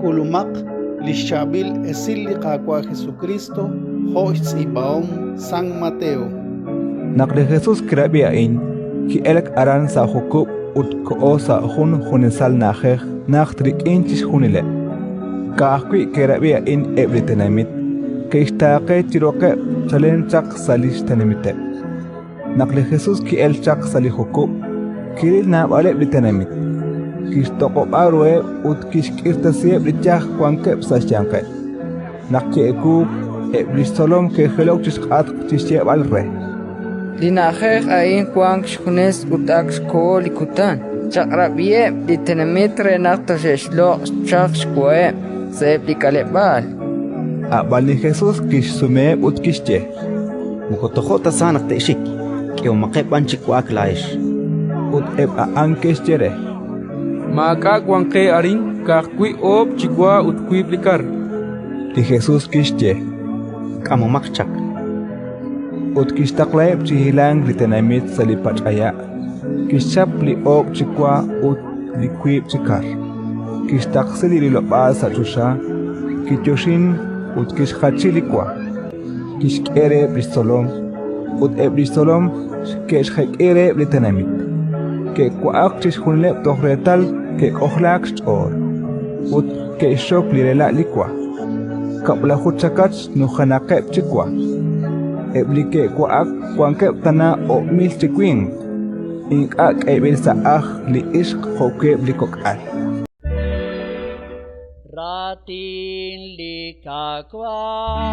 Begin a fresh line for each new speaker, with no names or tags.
K'ulumaq li xchaab'il esil li Qaawa' Jesukriist jo' xtz'iib'ahom San Mateo.
Naq li Jesus kirab'i a'in, ki'elk aran sa' jukub' ut koho sa' jun junesal na'ajej najt rik'in chixjunileb'. Ka'ajwi' ke'rab'i a'in eb' li tenamit, ke'xtaaqe chi roqeb' chalen chaq sa' li xtenamiteb'. Naq li Jesus ki'elk chaq sa' li jukub', kiril naab'aleb' li tenamit, kixtoq'ob'a ruheb' ut kixk'irtasiheb' li yaj wankeb' sa' xyanqeb'. Naq ki'ewuuk, eb' li xtzolom ke'jilok chi xk'atq chi xyeeb'al re:
Li na'ajej a'in wank xjunes ut ak xkoho li kutan. Chaq'rab'iheb' li tenamit re naq toxe'xloq' chaq xwaheb' sa'eb' li k'aleb'aal.
Ab'an li Jesus kixsumeheb' ut kixye:
Moko tojo' ta sa naq te'xik, k'ehomaqeb' b'an chi wa'ak laa'ex.
Ut eb' a'an ke'xye re:
Maak'a' wank qe arin, ka'ajwi' oob' chi wa ut wiib' li kar.
Li Jesus kixye:
K'amomaq chaq.
Ut kixtaqlaheb' chi hilank li tenamit sa' li pach'aya'. Kixchap li oob' chi wa ut li wiib' chi kar, kixtaqsi li rilob'aal sa' choxa, kiyoxink ut kixjachi li wa, kixk'e reheb' li xtzolom, ut eb' li xtzolom ke'xjek'i reheb' li tenamit. Ke'wa'ak chixjunileb' toj reetal ke'k'ojlaak xch'ool, ut ke'xxok li rela' li wa, kab'laju chakach nujenaqeb' chi wa. Eb' li ke'wa'ak wankeb' tana o'mil chi winq, ink'a' k'eeb'il sa' ajl li ixq jo'wi' eb' li kok'al.
Raatin li Qaawa'.